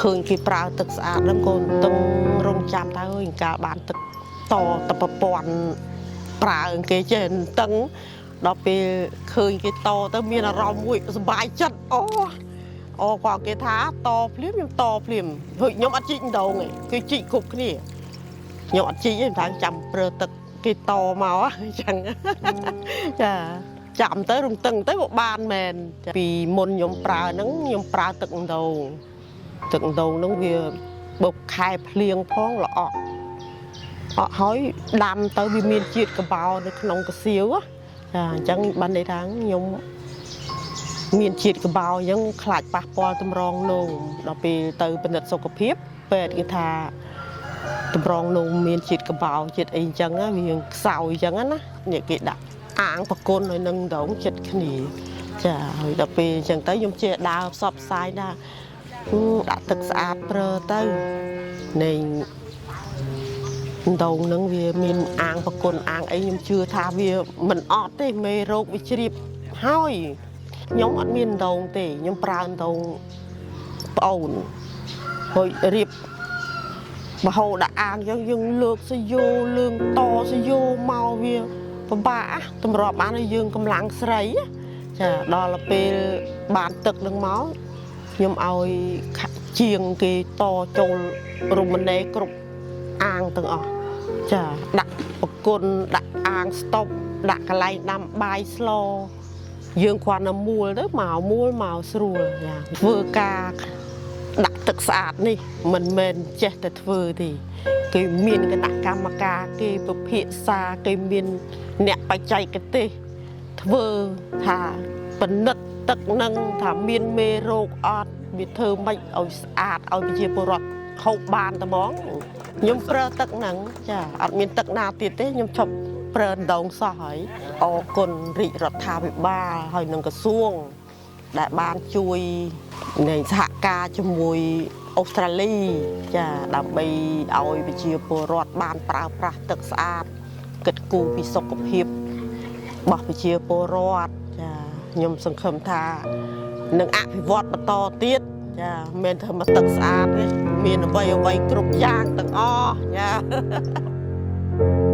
ឃើញគេប្រើទឹកស្អាតហ្នឹងកូនតឹងរងចាំថាអើយកាលបានទឹកតតប្រព័ន្ធប្រើគេចេះតឹងដល់ពេលឃើញគេតទៅមានអារម្មណ៍មួយសប្បាយចិត្តអូអូគាត់គេថាតភ្លាមខ្ញុំតភ្លាមហើយខ្ញុំអត់ជីកម្ដងទេគេជីកគ្រប់គ្នាខ្ញុំអត់ជីកទេថាចាំប្រើទឹកគេតមកអញ្ចឹងចាចាំទៅរំតឹងទៅក៏បានមែនពីមុនខ្ញុំប្រើហ្នឹងខ្ញុំប្រើទឹកអណ្ដូង ទឹកអណ្ដូងហ្នឹងវាបើខែភ្លៀងផងល្អក់អក់ហើយដាំទៅវាមានជាតិកបោនៅក្នុងកសៀវចាអញ្ចឹងបានន័យថាខ្ញុំមានជាតិកបោអញ្ចឹងខ្លាចប៉ះពាល់តម្រងនោមដល់ពេលទៅពិនិត្យសុខភាពពេទ្យគេថាតម្រងនោមមានជាតិកបោជាតិអីអញ្ចឹងវាខ្សោយអញ្ចឹងណានេះគេដាក់អាងប្រគុណឲ្យនឹងដងចិត្តគ្នាចាហើយដល់ពេលអញ្ចឹងទៅខ្ញុំចេះដើរផ្សព្វផ្សាយថា ដាក់ទឹកស្អាតប្រើទៅនៃដងហ្នឹងវាមានអាងប្រគុណអាងអីខ្ញុំជឿថាវាមិនអត់ទេមេរោគវាជ្រាបហើយខ្ញុំអត់មានដងទេខ្ញុំប្រើដងប្អូនហើយរៀបបហោដាក់អាងអញ្ចឹងយើងលើកសយោលើងតសយោមកវាពិបាកតម្រាប់បានឲ្យយើងកម្លាំងស្រីចាដល់ពេលបានទឹកនឹងមក ខ្ញុំឲ្យជាងគេតចូលរមណេគ្រប់អាងទាំងអស់ចាដាក់ប្រគុណដាក់អាងស្តុបដាក់កន្លែងដាំបាយស្លយើងគ្រាន់តែមួលទៅមកមួលមកស្រួលចាធ្វើការដាក់ទឹកស្អាតនេះមិនមែនចេះតែធ្វើទេគេមានគណៈកម្មការគេពិភាក្សាគេមានអ្នកបច្ចេកទេសធ្វើថាពិនិត្យទឹកនឹងថាមានមេរោគអត់វាធ្វើម៉េចឲ្យស្អាតឲ្យប្រជាពលរដ្ឋហូបបានត្មងខ្ញុំប្រើទឹកហ្នឹងចាអត់មានទឹកណាទៀតទេខ្ញុំឈប់ប្រើដងសោះហើយអរគុណរាជរដ្ឋាភិបាលហើយនឹងក្រសួងដែលបានជួយនៃសហការជាមួយអូស្ត្រាលីចាដើម្បីឲ្យប្រជាពលរដ្ឋបានប្រើប្រាស់ទឹកស្អាតគិតគូរពីសុខភាពរបស់ប្រជាពលរដ្ឋចាខ្ញុំសង្ឃឹមថានឹងអភិវឌ្ឍបន្តទៀតចាមិនមែនធ្វើមកទឹកស្អាតទេមានអ្វីអ្វីគ្រប់យ៉ាងទាំងអស់ចា។